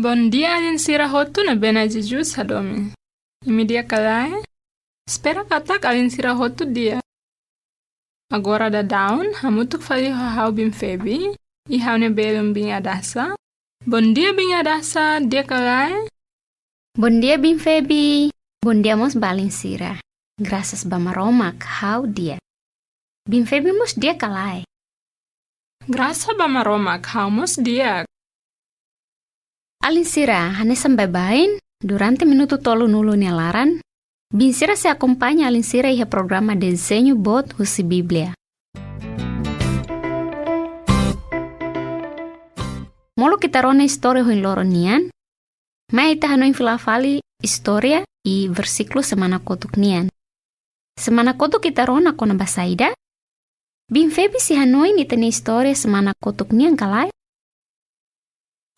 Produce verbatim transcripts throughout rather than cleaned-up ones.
Bondia alin sira hotu ne'ebé Na'i Jesus hadomi. Imi di'ak ka lae? Espera katak alin sira hotu di'ak. Agora daudaun, hamutuk fali ho ha'u Biin Febi, i ha'u-nia belun Biin Adasa. Bondia Biin Adasa, di'ak ka lae? Bondia Biin Febi, bondia mós ba alin sira. Grasas ba Maromak, ha'u di'ak. Biin Febi mós di'ak ka lae? Grasa ba Maromak, ha'u mós di'ak. Alin sira, hanesan baibain, durante minutu tolunulu nia laran, biin sira sei akompaña alin sira iha programa Dezeñu Boot husi Bíblia. Molok ita rona istória ohin loron nian, mai ita hanoin fila fali istória i versíkulu semana kotuk nian. Semana kotuk ita rona kona-ba saida? Biin Febi sei hanoin ita-nia istória semana kotuk nian ka lae?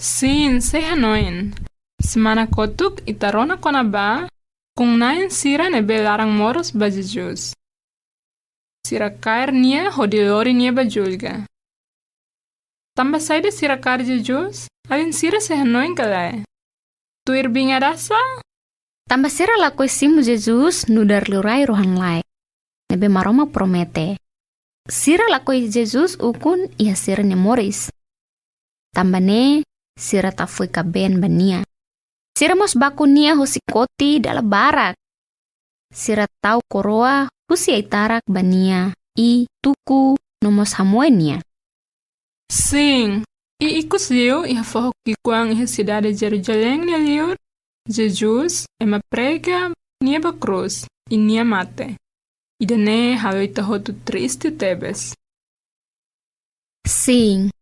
Sin, sei hanoin. Semana kotuk ita rona kona-ba ukun-na'in sira ne'ebé laran moras ba Jesus. Sira kaer nia hodi lori nia ba julga. Tanba saida sira kaer Jesus? Alin sira sei hanoin ka lae? Tuir Biin Adasa? Tanba sira lakohi simu Jesus nu'udar liurai rohan-laek ne'ebé Maromak promete. Sira lakohi Jesus ukun iha sira-nia moris. Tanba ne'e, sira tafui kabeen ba nia. Sira mós baku nia ho xikote dala barak. Sira tau koroa husi ai-tarak ba nia i tuku no mós hamoe nia. Sin, i ikus liu iha foho ki'ikoan iha sidade Jerusalém nia liur, Jesus ema prega nia ba krús i nia mate. Ida-ne'e halo ita hotu triste tebes. Sin.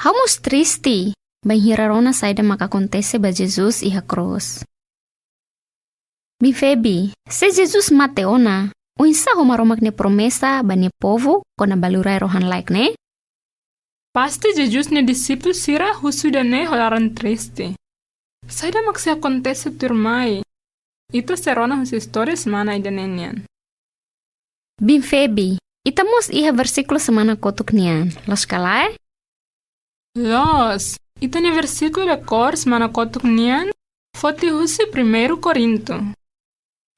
Ha'u mós triste bainhira rona saida mak akontese ba Jesus iha krús. Biin Febi, se Jesus mate ona, oinsá ho Maromak nia promesa ba nia povu kona-ba liurai rohan-laek ne'e? Pasti Jesus nia dixípulu sira husu ida-ne'e ho laran triste. Saida mak sei akontese tuirmai? Ita sei rona husi istória semana ida-ne'e nian. Biin Febi, ita mós iha versíkulu semana kotuk nian, loos ka lae? Loos, ita-nia versíkulu dekór semana kotuk nian foti husi Primeiru Korintu.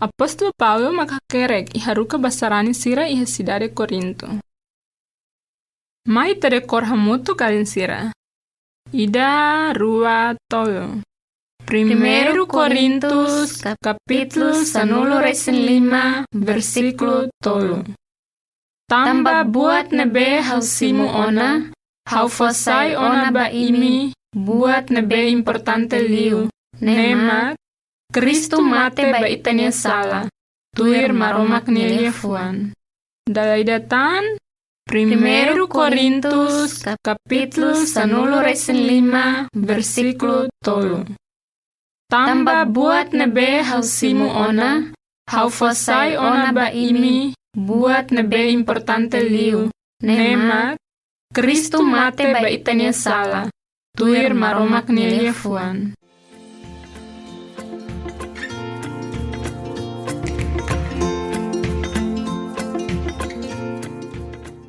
Apóstolu Paulo mak hakerek i haruka ba sarani sira iha sidade Korintu. Mai ita dekór hamutuk alin sira. Ida, rua, tolu. Primeiru Korintus, kapítulu sanulu-resin-lima, versíkulu tolu. Tanba buat ne'ebé ha'u simu ona, ha'u fó sai ona ba imi, buat ne'ebé importante liu, ne'e mak, Kristu mate ba ita-nia sala, tuir Maromak nia liafuan. Dala ida tan, Primeiru Korintus, kapítulu sanulu-resin-lima, versíkulu tolu. Tanba buat ne'ebé ha'u simu ona, ha'u fó sai ona ba imi, buat ne'ebé importante liu, ne'e mak, Kristu mate ba ita-nia sala, tuir Maromak nia liafuan.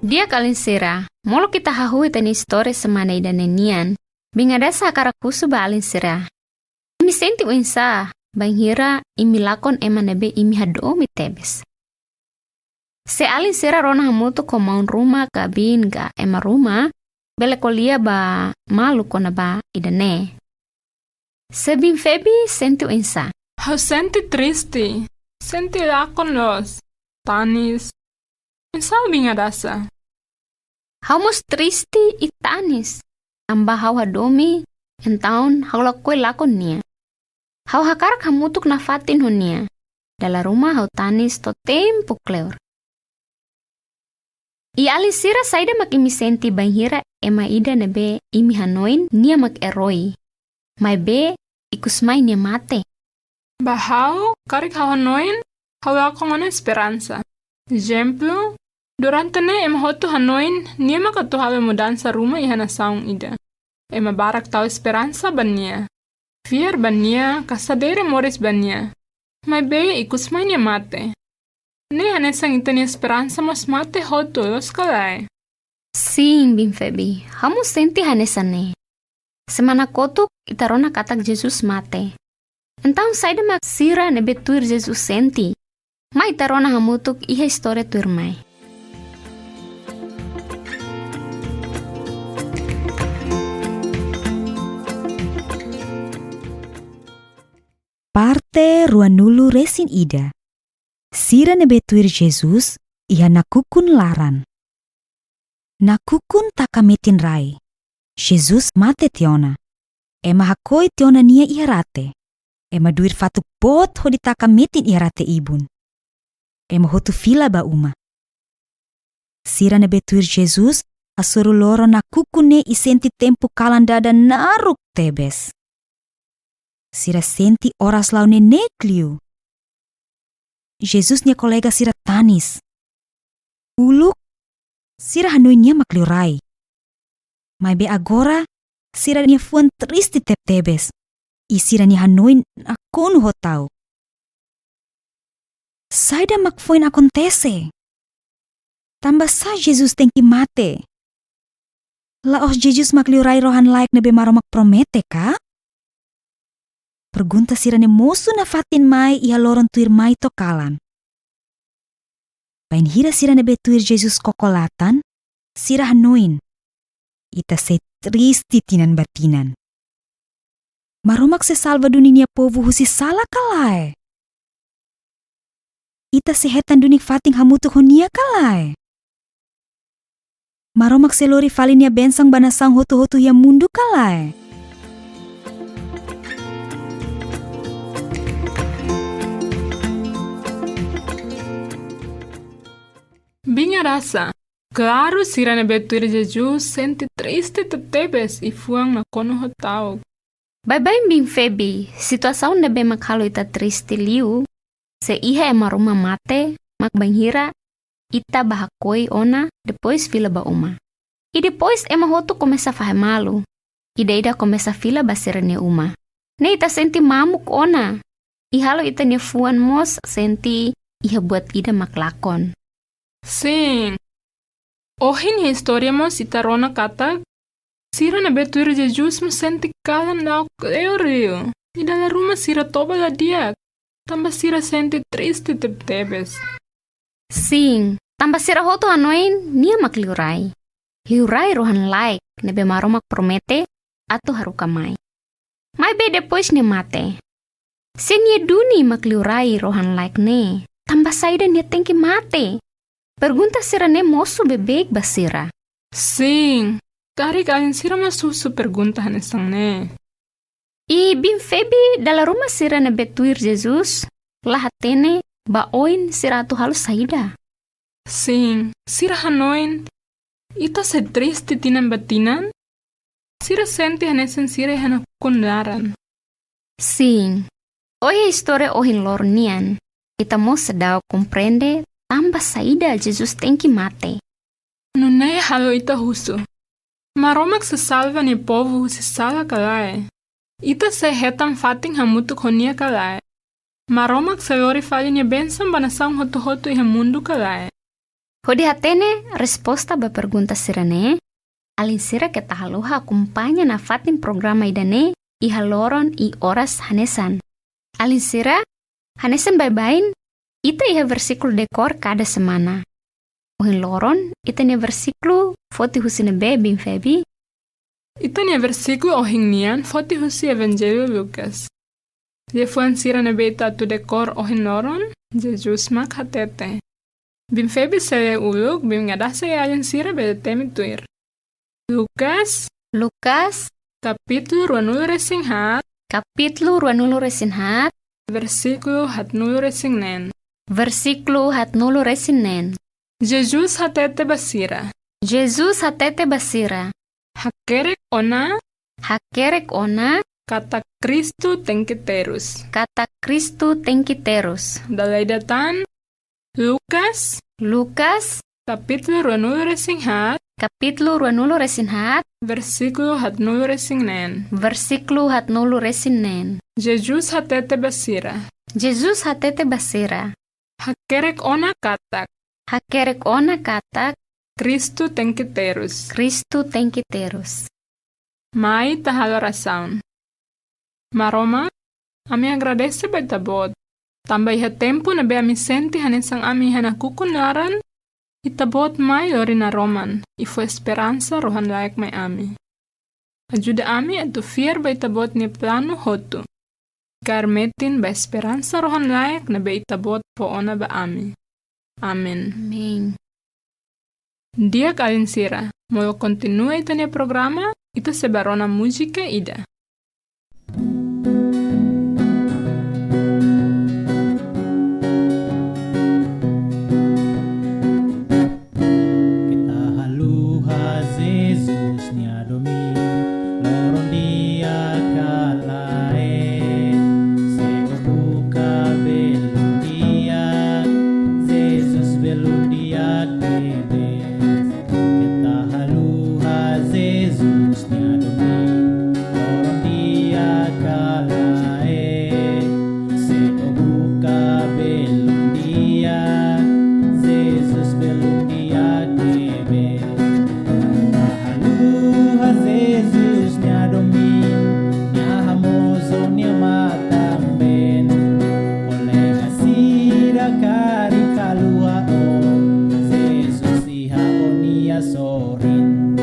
Di'ak alin sira, molok ita hahú ita-nia istória semana ida-ne'e nian, Biin Adasa hakarak husu ba alin sira. Imi sente oinsá bainhira imi lakon ema ne'ebé imi hadomi tebes? Se alin sira rona hamutuk ho maun ruma ka biin ka ema ruma, bele ko'alia ba malu kona-ba ida-ne'e. Se Biin Febi sente oinsá? Ha'u sente triste, sente lakon loos, tanis. Oinsá Biin Adasa? Ha'u mós triste i tanis. Tanba ha'u hadomi, entaun ha'u lakohi lakon nia. Ha'u hakarak hamutuk nafatin ho nia. Dala ruma ha'u tanis to'o tempu kleur. I alin sira, saida mak imi sente bainhira ema ida ne'ebé imi hanoin nia mak eroi, maibé ikus mai nia mate? Ba ha'u, karik ha'u hanoin, ha'u lakon ona esperansa. Ezemplu, durante ne'e ema hotu hanoin nia mak atu halo mudansa ruma iha nasaun ida. Ema barak tau esperansa ba nia, fiar ba nia, ka sadere moris ba nia. Maibé ikus mai nia mate. Ne'e hanesan ita-nia esperansa mós mate hotu, loos ka lae? Sin, Biin Febi, ha'u mós sente hanesan ne'e. Semana kotuk ita rona katak Jesus mate. Entaun saida mak sira ne'ebé tuir Jesus sente? Mai ita rona hamutuk iha istória tuirmai. Parte ruanulu resin ida. Sira ne'ebé tuir Jesus iha nakukun laran. Nakukun taka metin rai. Jesus mate tiha ona. Ema hakoi tiha ona nia iha rate. Ema duir fatuk boot hodi taka metin iha rate ibun. Ema hotu fila ba uma. Sira ne'ebé tuir Jesus hasoru loron nakukun ne'e i sente tempu kalan dada naruk tebes. Sira sente oras la'o neineik liu. Jesus nia kolega sira tanis. Uluk, sira hanoin nia mak liurai. Maibé agora, sira-nia fuan triste tebetebes. I sira-nia hanoin nakonu ho ta'uk. Saida mak foin akontese? Tanbasá Jesus tenke mate? La'ós Jesus mak liurai rohan-laek ne'ebé Maromak promete ka? Pergunta sira-ne'e mosu nafatin mai iha loron tuirmai to'o kalan. Bainhira sira ne'ebé tuir Jesus koko latan, sira hanoin: Ita sei triste tinan ba tinan. Maromak sei salva duni nia povu husi sala ka lae? Ita sei hetan duni fatin hamutuk ho nia ka lae? Maromak sei lori fali nia bensaun ba nasaun hotu-hotu iha mundu ka lae? Bin Arasa, klaru sira ne'ebé tuir Jesus sente triste tebetebes i fuan nakonu ho ta'uk. Baibain Bin Febi, situasaun ne'ebé mak halo ita triste liu, se iha ema ruma mate, mak bainhira ita bá hakoi ona, depois fila ba uma. I depois ema hotu komesa fahe malu, ida-ida komesa fila ba sira-nia uma. Ne'e ita sente mamuk ona, i halo ita-nia fuan mós sente iha buat ida mak lakon. Sin. Ohin iha istória mós ita rona katak sira ne'ebé tuir Jesus mós sente kalan da'ok kleur liu. I dala ruma sira toba la di'ak, tanba sira sente triste tebetebes. Sin, tanba sira hotu hanoin nia mak liurai. Liurai rohan-laek ne'ebé Maromak promete atu haruka mai. Maibé depois nia mate. Se nia duni mak liurai rohan-laek ne'e, tanba saida nia tenke mate? Pergunta sira-ne'e mosu beibeik ba sira. Sin, karik alin sira mós husu pergunta hanesan ne'e. I Bin Febi, dala ruma sira ne'ebé tuir Jesus la hatene ba oin sira atu halo saida. Sin, sira hanoin: Ita sei triste tinan ba tinan? Sira sente hanesan sira iha nakukun laran. Sin. Iha istória ohin loron nian, ita mós seidauk komprende tanba saida Jesus tenke mate. Nune'e halo ita husu: Maromak sei salva nia povu husi sala ka lae? Ita sei hetan fatin hamutuk ho nia ka lae? Maromak sei lori fali nia bensaun ba nasaun hotu-hotu iha mundu ka lae? Hodi hatene resposta ba pergunta sira-ne'e, alin sira keta haluha akompaña nafatin programa ida-ne'e iha loron i oras hanesan. Alin sira, hanesan baibain, ita iha versíkulu dekór kada semana. Ohin loron, ita-nia versíkulu foti husi ne'ebé, Bin Febi? Ita-nia versíkulu ohin nian foti husi Evanjellu Lucas. Liafuan sira ne'ebé ita atu dekór ohin loron, Jesus mak hatete. Bin Febi sei lee uluk, Bin Gadasa i alin sira bele temi tuir. Lucas. Lucas. Kapítulu ruanulu-resin-haat. Kapítulu ruanulu-resin-haat. Versíkulu haatnulu-resin-neen. Versíkulu haatnulu-resin-neen. Jesus hatete ba sira. Jesus hatete ba sira. Hakerek ona. Hakerek ona. Katak Kristu tenke terus. Katak Kristu tenke terus. Dala ida tan. Lucas. Lucas. Kapítulu ruanulu-resin-haat. Kapítulu ruanulu-resin-haat. Versíkulu haatnulu-resin-neen. Versíkulu haatnulu-resin-neen. Jesus hatete ba sira. Jesus hatete ba sira. Hakerek ona katak. Hakerek ona katak. Kristu tenke terus. Kristu tenke terus. Mai ita halo orasaun. Maromak, ami agradese ba Ita-Boot. Tanba iha tempu ne'ebé ami sente hanesan ami iha nakukun laran, Ita-Boot mai lori naroman, i fó esperansa rohan-laek mai ami. Ajuda ami atu fiar ba Ita-Boot nia planu hotu. Kaer metin ba esperansa rohan-laek ne'ebé Ita-Boot fó ona ba ami. Amen. Amen. Di'ak alin sira, molok kontinua ita-nia programa, ita sei bá rona múzika ida. Keta haluha Jesus nia domin, loron di'ak ka lae. Se o buka belun di'ak, Jesus belun di'ak tebes. Keta haluha Jesus nia domin, loron di'ak ka lae. Se o buka belun di'ak, Jesus belun di'ak tebes. Haluha Jesus nia domin, nia hamoos ó-nia matan-been. Kolega sira karik haluha ó, Jesus iha ó-nia sorin.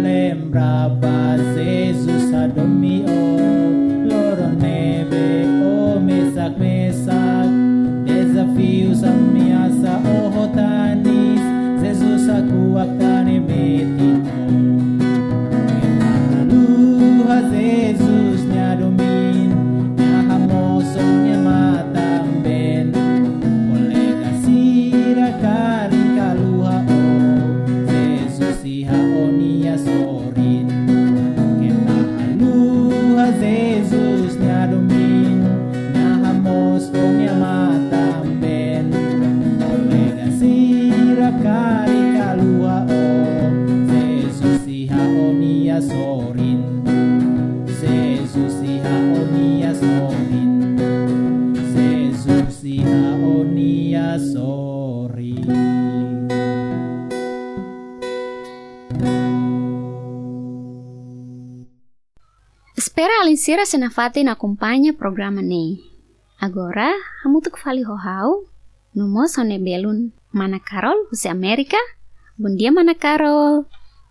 Lembra ba Jesus hadomi ó, loron ne'ebé ó mesak-mesak. Dezafius, ameasa, ou ho tanis, Jesus hakuak tane metin ó. Keta haluha Jesus nia domin, nia hamoos ó-nia matan-been. Kolega sira karik haluha ó, Jesus iha ó-nia sorin. Keta haluha Jesus nia domin, nia hamoos ó-nia matan-been. Kolega sira karik haluha ó, Jesus iha ó-nia sorin. Jesus iha ó-nia sorin. Jesus iha ó-nia sorin. Espera alin sira sei nafatin akompaña programa ne'e. Agora, hamutuk fali ho ha'u, no mós ho nia belun, Mana Carol, husi Amérika. Bondia, Mana Carol.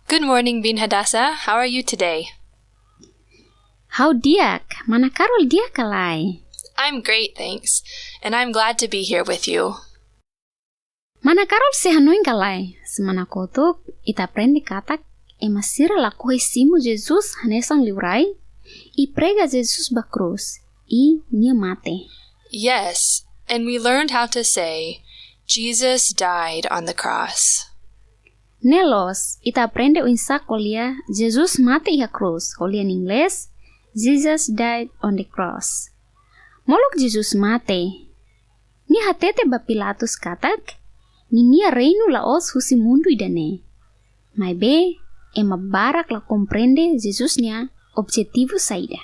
Good morning, Biin Hadassah. How are you today? Ha'u di'ak, Mana Carol di'ak ka lae? I'm great, thanks. And I'm glad to be here with you. Mana Carol sei hanoin ka lae, semana kotuk, ita aprende katak, ema sira lakohi simu Jesus hanesan liurai, i prega Jesus ba krús, i nia mate. Yes, and we learned how to say, "Jesus died on the cross." Ne'e loos, ita aprende oinsá ko'alia, Jesus mate iha krús, ho lian Inglés, Jesus died on the cross. Molok Jesus mate, nia hatete ba Pilatus katak, ninia reinu la'ós husi mundu ida-ne'e. Maibé, ema barak la komprende Jesus nia objetivu saida.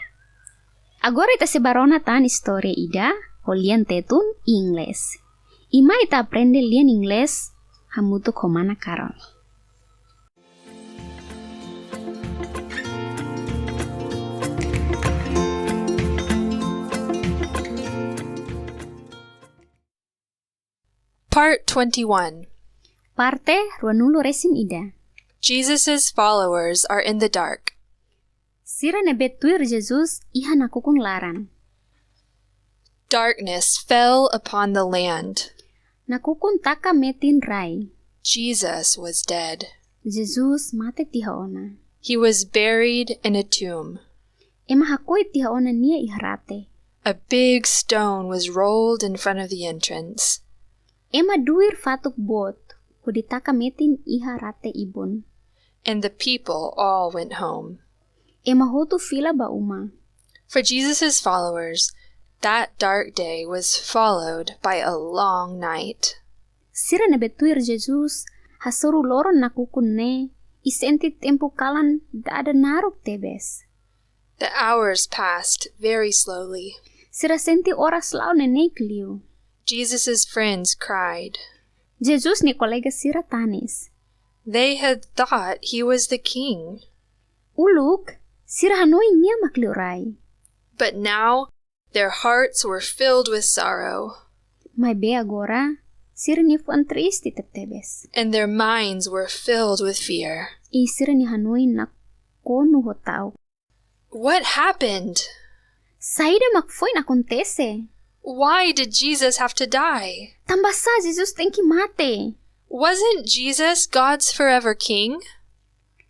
Agora ita sei bá rona tan istória ida, ho lian Tetun i Inglés. I mai ita aprende lian Inglés, hamutuk ho Mana Carol. Part twenty-one. Parte ruanulu resin ida. Jesus' followers are in the dark. Sira ne'ebé tuir Jesus iha nakukun laran. Darkness fell upon the land. Nakukun taka metin rai. Jesus was dead. Jesus mate tiha ona. He was buried in a tomb. Ema hakoi tiha ona nia iha rate. A big stone was rolled in front of the entrance. Ema duir fatuk boot, hodi taka metin iha rate ibun. And the people all went home. Ema hotu fila ba uma. For Jesus' followers, that dark day was followed by a long night. Sira ne'ebé tuir Jesus, hasoru loron nakukun ne'e, i sente tempu kalan dada naruk tebes. The hours passed very slowly. Sira sente oras la'o neineik liu. Jesus' friends cried. Jesus nia kolega sira tanis. They had thought he was the king. Uluk, sira hanoin nia mak liurai. But now, their hearts were filled with sorrow. Maibé agora, sira-nia fuan triste tebetebes. And their minds were filled with fear. I sira-nia hanoin nakonu ho ta'uk. What happened? Saida mak foin akontese? Why did Jesus have to die? Tanbasá Jesus tenke mate? Wasn't Jesus God's forever king?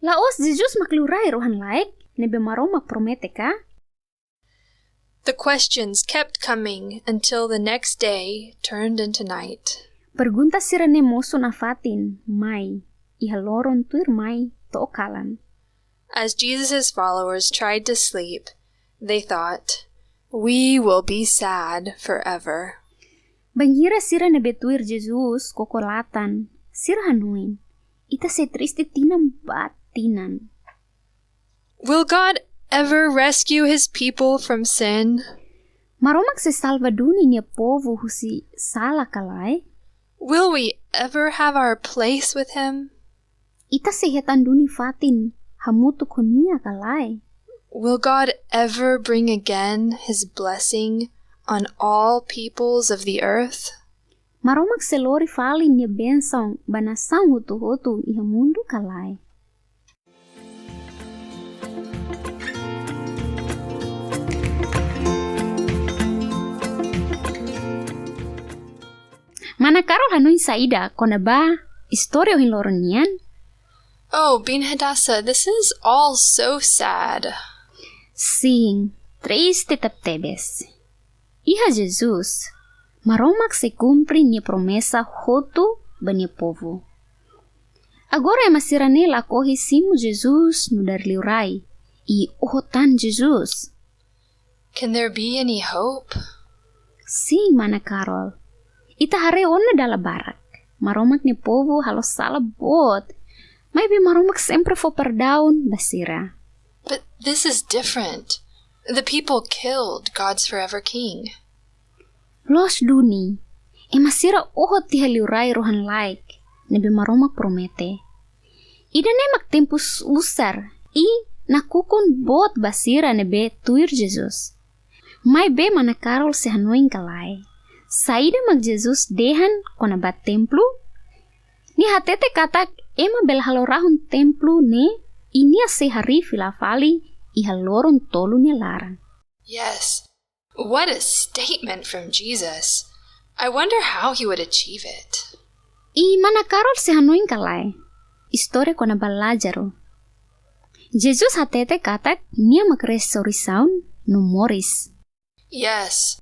La'ós Jesus mak liurai rohan-laek ne'ebé Maromak promete ka? The questions kept coming until the next day turned into night. Pergunta sira-ne'e mosu nafatin mai, iha loron tuirmai to'o kalan. As Jesus' followers tried to sleep, they thought, "We will be sad forever." Bainhira sira ne'ebé tuir Jesus koko latan, sira hanoin, "Ita sei triste tinan ba tinan." Will God ever rescue his people from sin? Maromak sei salva duni nia povu husi sala ka lae? Will we ever have our place with him? Ita sei hetan duni fatin hamutuk ho nia ka lae? Will God ever bring again his blessing on all peoples of the earth? Maromak sei lori fali nia bensaun ba nasaun hotu-hotu iha mundu ka lae? Mana Carol hanoin saida kona-ba istória ohin loron nian? Oh, Biin Hadassah, this is all so sad. Sin, triste tebetebes. Iha Jesus, Maromak sei kumpre nia promesa hotu ba nia povu. Agora ema sira-ne'e lakohi simu Jesus nu'udar liurai, i oho tan Jesus. Can there be any hope? Sin, mana Carol. Ita haree ona dala barak. Maromak nia povu halo sala boot. Maibé Maromak sempre fó perdaun ba sira. But this is different. The people killed God's forever king. Loos duni, ema sira oho tiha liurai rohan-laek ne'ebé Maromak promete. Ida-ne'e mak tempu susar i nakukun boot ba sira ne'ebé tuir Jesus. Maibé mana Carol sei hanoin ka lae, saida mak Jesus dehan kona-ba templu? Nia hatete katak ema bele halo rahun templu ne'e i nia sei harii fila fali iha loron tolu nia laran. Yes. What a statement from Jesus. I wonder how he would achieve it. I mana Carol sei hanoin ka lae, istória kona-ba Lázaro. Jesus hatete katak nia mak resurreisaun no moris. Yes,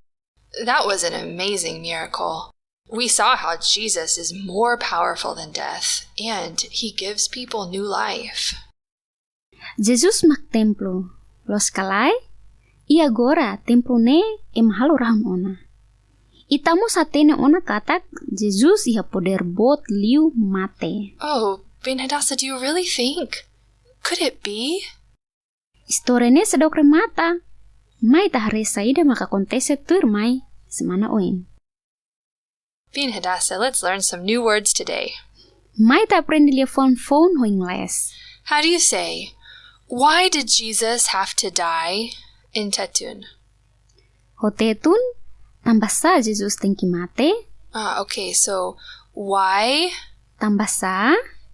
that was an amazing miracle. We saw how Jesus is more powerful than death, and he gives people new life. Jesus mak templu, loos ka lae? I agora templu ne'e ema halo rahun ona. Ita mós hatene ona katak Jesus iha podér boot liu mate. Oh, Biin Hadassah, do you really think? Could it be? Istória ne'e seidauk remata. Mai ita haree saida mak akontese tuirmai semana oin. Biin Hadassah, let's learn some new words today. Mai ita aprende liafuan foun ho inglés. How do you say, "Why did Jesus have to die?" in Tetun? Ho Tetun, tanbasá Jesus tenke mate? Ah, okay, so why Tanbasá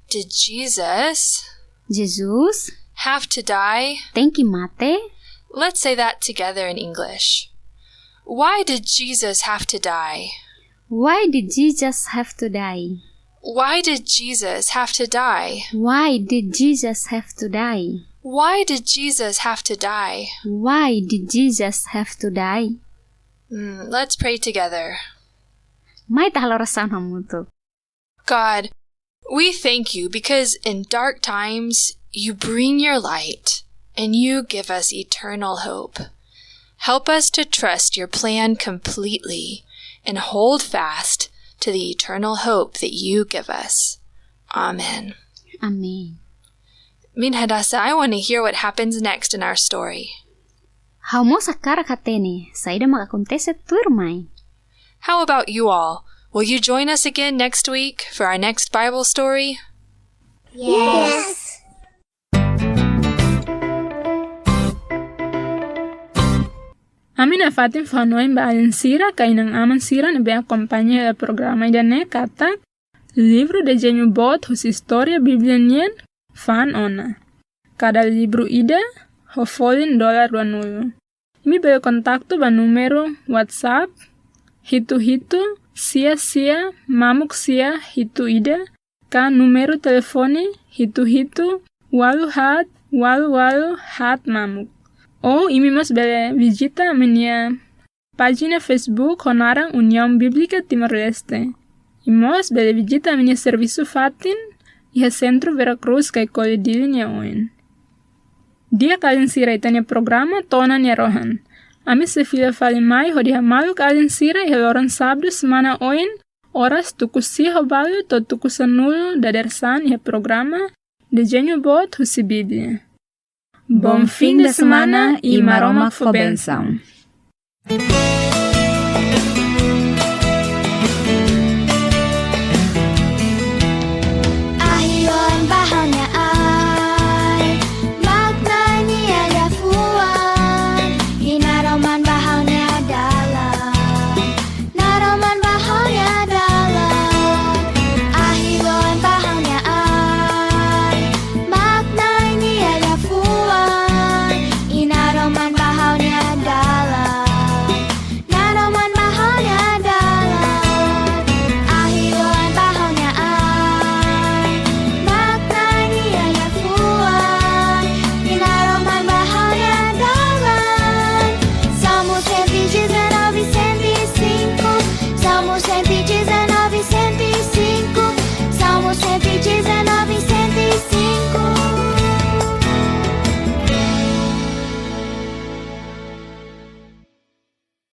did Jesus Jesus have to die? Tenke mate? Let's say that together in English. Why did Jesus have to die? Why did Jesus have to die? Why did Jesus have to die? Why did Jesus have to die? Why did Jesus have to die? Why did Jesus have to die? Mm, let's pray together. Mai ita halo orasaun hamutuk. God, we thank you because in dark times you bring your light and you give us eternal hope. Help us to trust your plan completely and hold fast to the eternal hope that you give us. Amen. Amen. Biin Hadassah, I want to hear what happens next in our story. Ha'u mós hakarak hatene saida mak akontese tuirmai. How about you all? Will you join us again next week for our next Bible story? Yes. Ami nafatin fó-hanoin ba alin sira ka inan-aman sira ne'ebé akompaña hela programa ida-ne'e katak livru Dezeñu Boot husi Istória Bíblia nian fa'an ona. Kada livru ida ho folin dolar ruanulu. Imi bele kontaktu ba númeru WhatsApp hitu hitu sia sia mamuk sia hitu ida, ka númeru telefone hitu hitu ualu haat ualu ualu haat mamuk. Ou imi mós bele vizita ami-nia pájina Facebook ho naran União Bíblica Timor-Leste. I mós bele vizita ami-nia servisu fatin iha Sentru Vera Cruz Caicoli Dili nia oin. Di'ak alin sira, ita-nia programa to'o ona nia rohan. Ami sei fila fali mai hodi hamaluk alin sira iha loron sábadu semana oin, oras tuku sia ho balu to'o tuku sanulu dadeer-saan iha programa Dezeñu Boot husi Bíblia. Bom fim de semana i Maromak fó bensaun. Ahi loron ba ha'u-nia ai, mak Na'i nia liafuan, i naroman ba ha'u-nia dalan, naroman ba ha'u-nia dalan. Ahi loron ba ha'u-nia ai, mak Na'i nia liafuan, i naroman ba ha'u-nia dalan, naroman ba ha'u-nia dalan. Ahi loron ba ha'u-nia ai, mak Na'i nia liafuan, i naroman ba ha'u-nia dalan. Salmo cento e dezanove, cento e cinco. Salmo cento e dezanove,